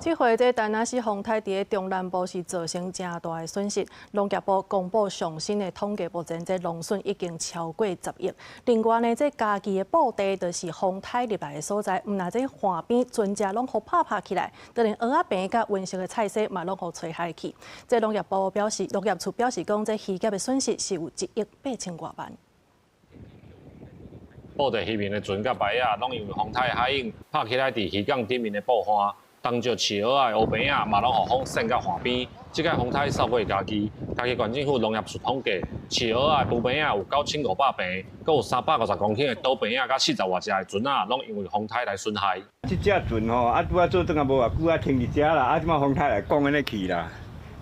這回這田納西風颱佇中南部是造成誠大的損失。農業部公布上新的統計，目前這農損已經超過10億。另外呢，這嘉義的布袋就是風颱入來的所在，毋但這岸邊船隻攏予拍拍起來，就連蚵仔棚佮溫室的菜蔬嘛攏予吹海去。這農業部表示，農業處表示講，這漁業的損失是有1億8千外萬。布袋漁民的船佮排仔，攏因為風颱海湧拍起來，佇漁港頂面的布岸。東石飼蚵仔的烏棚仔嘛，攏予風扇到岸邊。這擺風颱掃過嘉義，嘉義縣政府農業處統計，飼蚵仔的浮棚仔有9500棚，閣有350公頃的島棚仔，佮40外隻的船仔，攏因為風颱來損害。這隻船吼，啊拄仔做轉來無偌久啊，停佇遮啦，啊這擺風颱來講按呢去啦，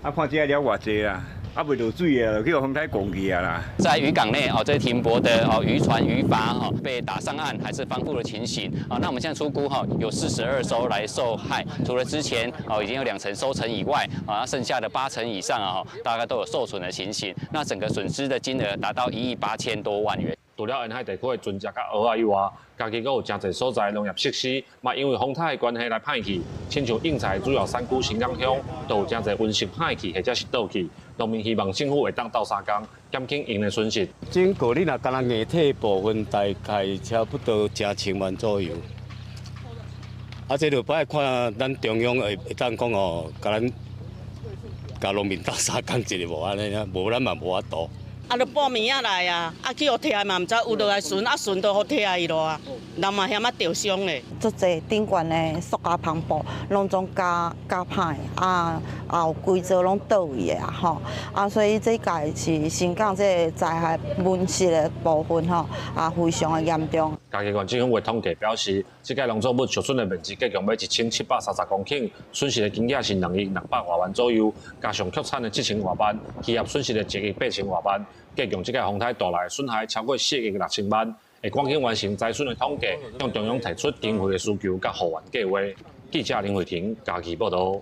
啊看這了偌濟啦。啊，袂落水啊，去予風颱狂去啊啦。在漁港內哦，這停泊的哦漁船漁筏哈被打上岸還是翻覆的情形啊。那我們現在初估哈有42艘來受害，除了之前哦已經有2成收成以外啊，剩下的8成以上啊，大概都有受損的情形。那整個損失的金額達到1億8千多萬元。除了沿海地區的船隻佮蚵仔以外，嘉義閣有誠濟所在農業設施嘛，因為風颱的關係來歹去，親像應菜主要產區新港鄉，都有誠濟溫室歹去或者是倒去。農民希望政府會當鬥相共，減輕𪜶的損失。整個你若干焦硬體部分，大概差不多成千萬左右。啊，這就愛看咱中央會會當講哦，共咱共農民鬥相共一下無按呢，無咱嘛無法度。啊，著報暝仔來啊，啊去予拆嘛，毋知有落來船，啊船都予拆去囉啊，人嘛嫌仔著傷咧。足濟頂懸的塑膠帆布，攏總咬咬歹，啊，也有規座攏倒位的啊吼，啊，所以這屆是新港這个災害溫室的部分吼，啊，非常的嚴重。嘉義縣政府的統計表示，這屆農作物受損的面積計共欲1730公頃，損失的金額是2億600外萬左右，加上扣產的7000外萬，漁業損失的1億8千外萬，計共這屆風颱帶來的損害超過4億6千萬。會趕緊完成災損的統計，向中央提出經費的需求佮後援計畫。記者林慧婷嘉義報導。